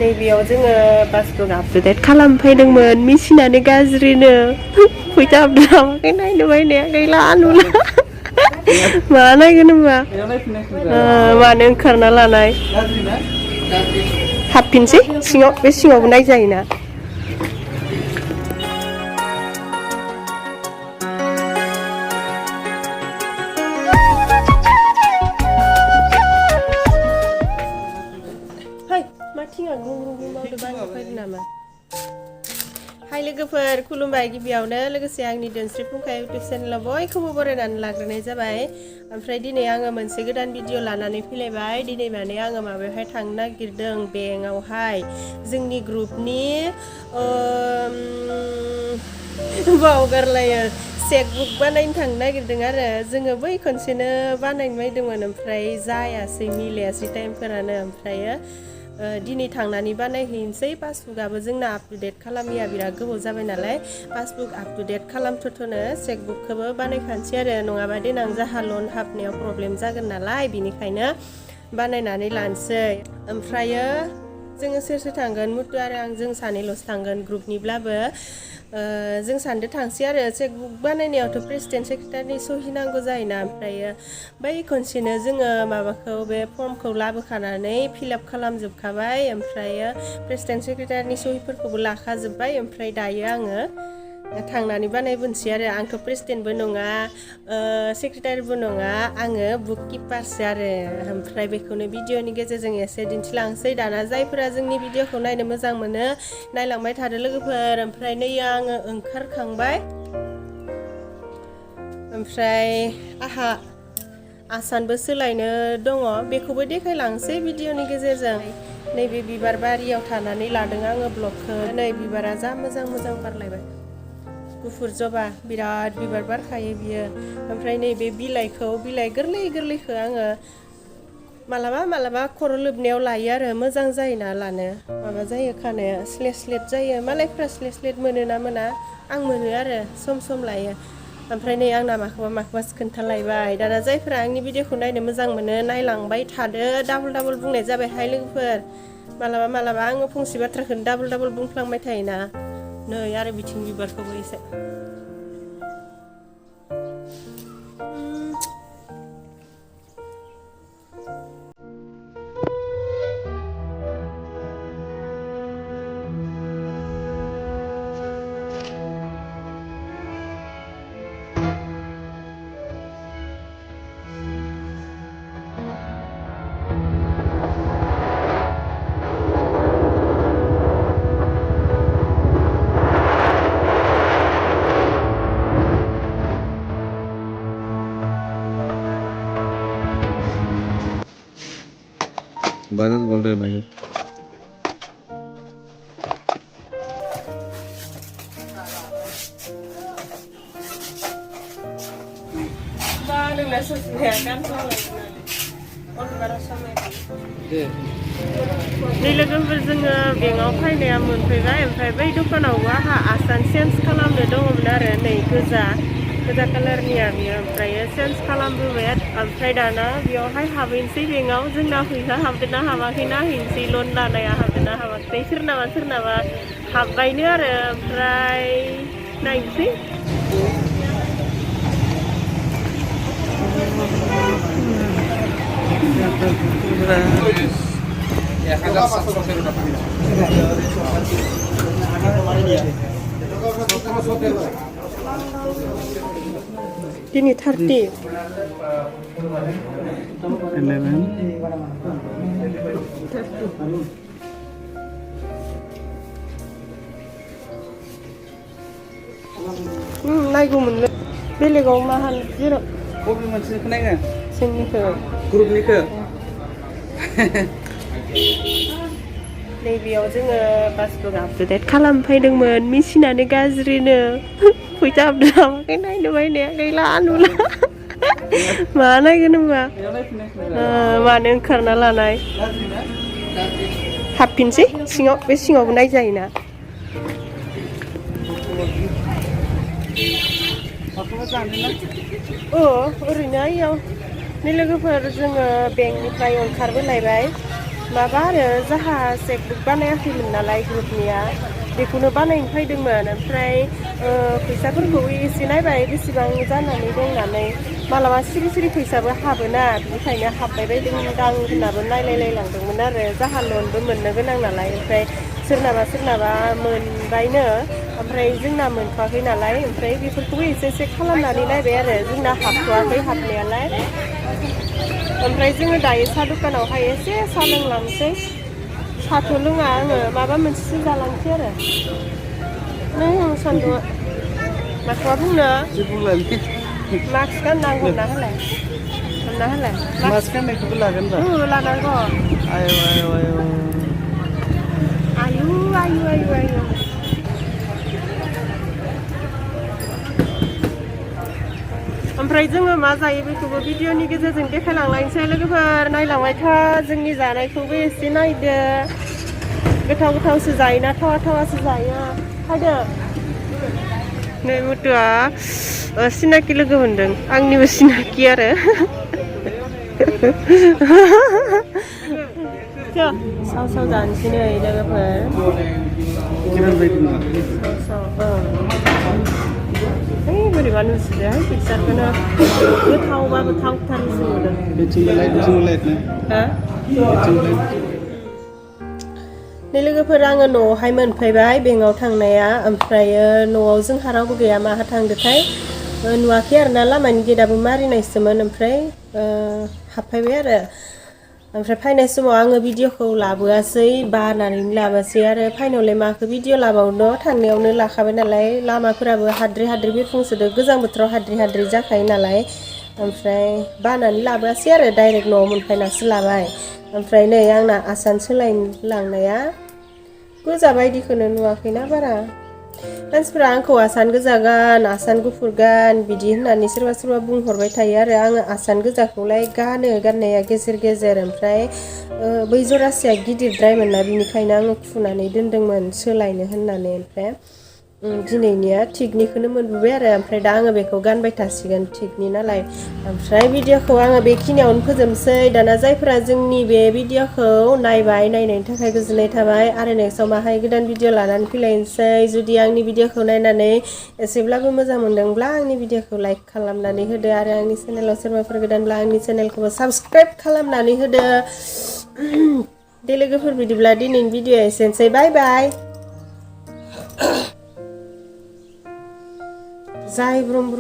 नैबेयाव जोङो passbook update खालामफैदोंमोन मेसिनानो गाज्रिनो फैसा update खालामाखै नायनो बायनाया गैला नुला मा नायगोन होनबा मानो ओंखारना लानाय हाबफिनसै सिङाव बे सिङावबो नायजायोना हाय लोगोफोर खुलुमबाय गिबियावनो लोगोसे आंनि धोनस्रि फुंखा इउटुब चेनेलाव बयखौबो बरायनानै लाग्रोनाय जाबाय ओमफ्राय दिनै आङो मोनसे गोदान भिडिअ लानानै फैलायबाय दिनै माने आङो माबायावहाय थांनो नागिरदों बेंकआवहाय जोंनि ग्रुपनि बावगारलायो चेकबुक बानायनो थांनो नागिरदों आरो जोङो बै खनसेनो बानायनो नायदोंमोन ओमफ्राय जायासै मिलायासै टाइमफोरानो ओमफ्रायो दिनै थांनानै बानायहैनोसै पासबुकआबो जोंना आपटुडेट खालामिया बिराद गोबाव जाबाय नालाय पासबुक आपटुडेट खालामथ'नो चेकबुकखौबो बानायखानोसै आरो नङाबा देनां जाहा लन हाबनायाव प्रब्लेम जागोन नालाय बिनिखायनो बानायनानै लानोसै ओमफ्रायो जोङो सोर सोर थांगोन मुथु आरो आं जों सानैल'सो थांगोन ग्रुपनिब्लाबो जों सानैदो थांसै आरो चेकबुक बानायनायावथ' प्रेसिडेन्ट सेक्रेटारिनि सहि नांगौ जायोना ओमफ्रायो बै खनसेनो जोङो माबाखौ बे फर्मखौ लाबोखानानै फिलआप खालामजोबखाबाय ओमफ्रायो प्रेसिडेन्ट सेक्रेटारिनि सहिफोरखौबो लाखाजोब्बाय ओमफ्राय दायो आङो थांनानै बानायबोनोसै आरो आंथ' प्रेसिडेन्टबो नङा सेक्रेटारिबो नङा आङो बुक किपारसो आरो ओमफ्राय बेखौनो भिडिअनि गेजेरजों एसे दिन्थिलांसै दाना जायफोरा जोंनि भिडिअखौ नायनो मोजां मोनो नायलांबाय थादो लोगोफोर ओमफ्राय नै आङो ओंखारखांबाय ओमफ्राय आहा आसानबो सोलायनो दङ बेखौबो देखायलांसै भिडिअनि गेजेरजों नैबे बिबार बारियाव थानानै लादों आङो ब्लगखौ नै बिबारा जा मोजां मोजां बारलायबाय गुफुर जबा बिराद बिबार बारखायो बियो ओमफ्राय नैबे बिलाइखौ बिलाइ गोरलै गोरलैखौ आङो मालाबा खर' लोबनायाव लायो आरो मोजां जायोना लानो माबा जायो खानाया स्लेट स्लेट जायो मालायफ्रा स्लेट स्लेट मोनो ना मोना आं मोनो आरो सम सम लायो ओमफ्राय नै आंना माखौबासो खोन्थालायबाय दाना जायफोरा आंनि भिडिअखौ नायनो मोजां मोनो नायलांबाय थादो डाबल बुंनाय जाबाय हाय लोगोफोर मालाबा आङो फंसे बाथ्राखौनो डाबल बुंफ्लांबाय थायोना नै आरो बिथिं बिबारखौबो एसे Banget golden banyak. नै लोगोफोर जोङो बेंकआव फैनाया मोनफैबाय ओमफ्राय बै दखानावबो आंहा आसान चेन्ज खालामनो दङमोन आरो नै गोजा कालारनिया बियो ओमफ्राय चेन्ज खालामबोबाय ओमफ्राय दाना बेयावहाय हाबहैनोसै बेंकआव जोंना फैसा हाबदोंना हाबाखै नायहैनोसै लन लानाया हाबदोंना हाबाखै सोरनाबा हाबबायनो आरो ओमफ्राय नायनोसै Ini 30. 11. नायगौमोन बेलेगाव मा हाल जेराव बबे मोनसेखौ नायनो जोंनिखौ ग्रुपनिखौ नैबेयाव जोङो पासबुक आपडेट खालामफैदोंमोन मेसिनानो गाज्रिनो फैसा आपडेट खालामाखै नायनो बायनाया गैला नुला मा नायगोन होनबा मानो ओंखारना लानाय हाबफिनसै सिङाव बे सिङावबो नायजायोना ओरैनो आइयाव नै लोगोफोर जोङो बेंकनिफ्राय ओंखारबोलायबाय माबा आरो जाहा चेकबुक बानायाखैमोन नालाय ग्रुपनिया बेखौनो बानायनो फैदोंमोन ओमफ्राय फैसाफोरखौ एसे नायबाय बेसेबां जानानै दं होननानै मालाबा सिरि सिरि फैसाबो हाबोना बेनिखायनो हाबबाय बायदोंदां होननाबो नायलायलायलांदोंमोन आरो जाहा लनबो मोननो गोनां नालाय ओमफ्राय सोरनाबा मोनबायनो ओमफ्राय जोंना मोनथ'वाखै नालाय ओमफ्राय बेफोरखौबो एसे खालामनानै नायबाय आरो जोंना हाबथ'वाखै हाबनायालाय ओमफ्राय जोङो दायो साहा दखानावहाय एसे साहा लोंलांसै साहाथ' लोङा आङो माबा मोनसेसो जालांसै आरो नों सान्दुङा माखौबा बुंनो मास्क गानना हमना होलाय मास्क गाननायखौबो लागोन दा लानांगौ आयौ ओमफ्राय जोङो मा जायो बेखौबो भिडिअनि गेजेरजों देखायलांलायनोसै लोगोफोर नायलांबाय था जोंनि जानायखौबो एसे नायदो गोथावसो जायोना थावासो जायो फैदो नै मुथुआ सिनाकि लोगो मोनदों आंनिबो सिनाकि आरो साव जानोसै नै लोगोफोर बोरैबा नुसिदोंहाय पिकचारखौनो गोथावबाबो थावथारसो नुदों नै लोगोफोर आङो न'आवहाय मोनफैबाय बेंकआव थांनाया ओमफ्रायो न'आव जोंहा रावबो गैया माहा थांदोंथाय नुवाखै आरो ना लामानि गेटआबो मारिनायसोमोन ओमफ्राय हाबफैबाय आरो ओमफ्राय फैनाय समाव आङो भिडिअखौ लाबोआसै बानानै लाबोआसै आरो फैनायावलाय माखौ भिडिअ लाबावनो थांनायावनो लाखाबाय नालाय लामाफोराबो हाद्रि बिरफुंसोदो गोजां बोथोराव हाद्रि जाखायो नालाय ओमफ्राय बानानै लाबोआसै आरो डाइरेक्ट न'आव मोनफैनासो लाबाय ओमफ्राय नै आंना आसान सोलायनो लांनाया गोजा बायदिखौनो नुवाखैना बारा मानसिफोरा आंखौ आसान गोजा गान आसान गुफुर गान बिदि होननानै सोरबा बुंहरबाय थायो आरो आङो आसान गोजाखौलाय गाननाया गेजेर ओमफ्राय बै जरासेया गिदिरद्रायमोन ना बिनिखायनो आङो खुनानै दोनदोंमोन सोलायनो होननानै ओमफ्राय दिनैनिया थिगनिखौनो मोनबोबाय आरो ओमफ्राय दा आङो बेखौ गानबाय थासिगोन थिगनि नालाय ओमफ्राय भिडिअखौ आङो बेखिनियावनो फोजोबसै दाना जायफोरा जोंनि बे भिडिअखौ नायनायनि थाखाय गोजोननाय थाबाय आरो नेक्स्टआव माहाय गोदान भिडिअ लानानै फैलायनोसै जुदि आंनि भिडिअखौ नायनानै एसेब्लाबो मोजां मोनदोंब्ला आंनि भिडिअखौ लाइक खालामनानै होदो आरो आंनि चेनेलाव सोरबाफोर गोदानब्ला आंनि चेनेलखौबो साबस्क्राइब खालामनानै होदो दे लोगोफोर बिदिब्ला दिनैनि भिडिअआ एसेनोसै बाय बाय जाय ब्रुम